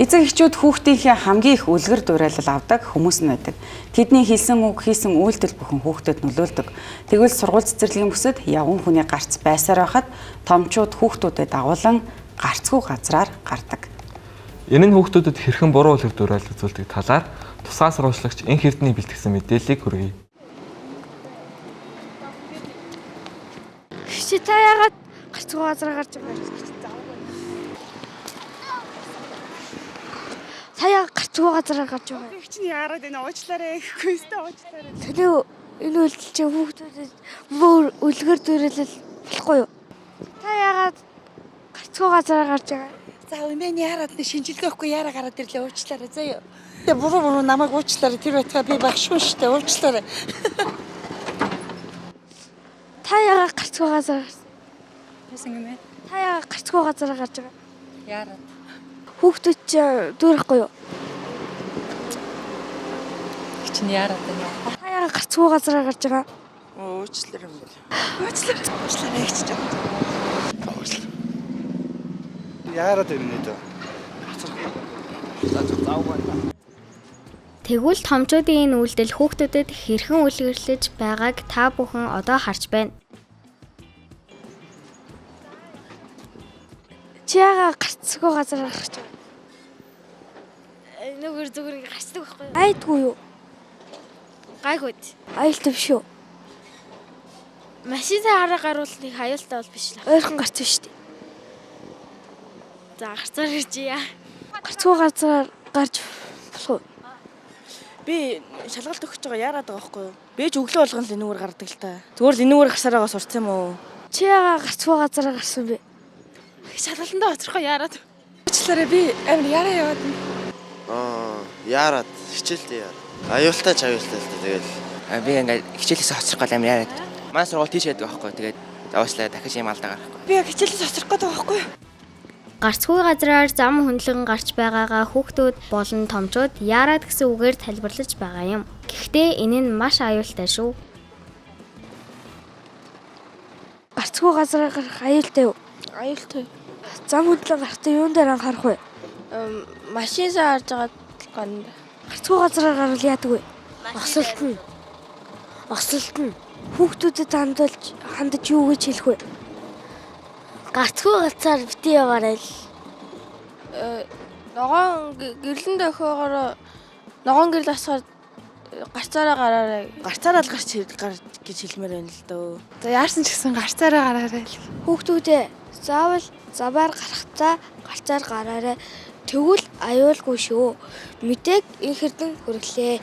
Эцэг эхчүүд хүүхдийнхээ хамгийн их үлгэр дуурайлал авдаг хүмүүс нь байдаг. Тэдний хэлсэн үг, хийсэн үйлдэл бүхэн хүүхдэд нөлөөлдөг. Тэгвэл сургууль цэцэрлэгийн бүсэд явган хүний гарц байсаар байхад томчууд хүүхдүүдэд дагуулан гарцгүй газраар гардаг. Энэ нь хүүхдүүдэд хэрхэн буруу үлгэр дуурайлал үзүүлдэг талаар тусгай сурвалжлагч Энх Эрдэнэ бэлтгэсэн мэдээллийг хүргэе. Чи та яагаад гарцгүй газар гарч байгаа юм? Та яагаад гарцгүй газар гарч байгаа юм? Би чинь яарад энэ уучлаарай гэхгүй өстө уучлаарай. Таны энэ үйлдэл чинь хүүхдүүдэд мөр үлгэр дуурайлал болохгүй юу? Та яагаад гарцгүй газар гарч байгаа юм? За өмнө нь яарад нэг шинжилгээхгүй яараа гараад ирлээ уучлаарай заяа. Тэгээ буруу буруу намайг уучлаарай тэр байтгаа би багш шүү штэ уучлаарай. Та яагаад гарцгүй газар гарсан? Юусан юм бэ? Та яагаад гарцгүй газар гарч байгаа юм? Яарад. Хүүхдүүд чинь дүүрэхгүй юу? Чинь яарад байна. Та яагаад гарцгүй газар гарч байгаа юм? Уучлаарай юм бэл. Уучлаарай. Уучлаарай гэж чинь. Яарад юм нэ дөө. Тэгвэл томчуудын энэ үйлдэл хүүхдүүдэд хэрхэн үлгэрлэж байгааг та бүхэн одоо харж байна. Чи яагаад гарцгүй газар гарч байгаа юм? Нүгэр зүгээр ингэ гарцдаг байхгүй юу? Айдгүй юу? Гайгүй. Аюултай биш үү? Машин хараа гарвал нэг аюултай бол биш л. Ойрхон гарц биш үү? За гарцаар иржээ. Гарцгүй газар гарч болох уу? Би шалгалт өгч байгаа яарад байгаа байхгүй юу? Би ч өглөө болгон л энүүгээр гардаг л та. Зүгээр л энүүгээр гарсараагаа сурцсан юм уу? Чи яагаад гарцгүй газар гарсан бэ? Шалгалтандаа очихоо яарад. Уучлаарай би амар яараа яваад. Аа, яарад хичээлдээ яарад. Аюултай ч аюултай л та тэгэл. Би ингээд хичээлээс хоцрох гал амар яарад. Манай сургууль тийш байдаг байхгүй. Тэгээд уучлаа дахиж юм алдаа гарахгүй. Би яг хичээлээс очих гээд байгаа байхгүй юу? Гарцгүй газраар зам хөндлөн гарч байгаагаа хүүхдүүд болон томчууд яарад гэсэн үгээр тайлбарлаж байгаа юм. Гэхдээ энэ нь маш аюултай шүү. Гарцгүй газар гарах аюултай юу? Аюултай. Зам хөдлөн гарахтаа юун дээр анхаарах вэ? Машин харж байгаа гарна. Гарцгүй газар гарвал яадаг вэ? Осолтно. Осолтно. Хүүхдүүдэд хандуулж хандаж юу гэж хэлэх вэ? Гарцгүй газар бити яваарай л. Ногоон гэрлэн дохиогоор ногоон гэрэл асгаар гарцаараа гараарай. Гарцаараа л гарч гар гэж хэлмээр байна л дөө. За яарсан ч гэсэн гарцаараа гараарай л. Хүүхдүүдээ заавал замаар гарахтаа гарцаар гараарай. Тэгвэл аюулгүй шүү. Мэдээг Энх Эрдэнэ хүргэлээ.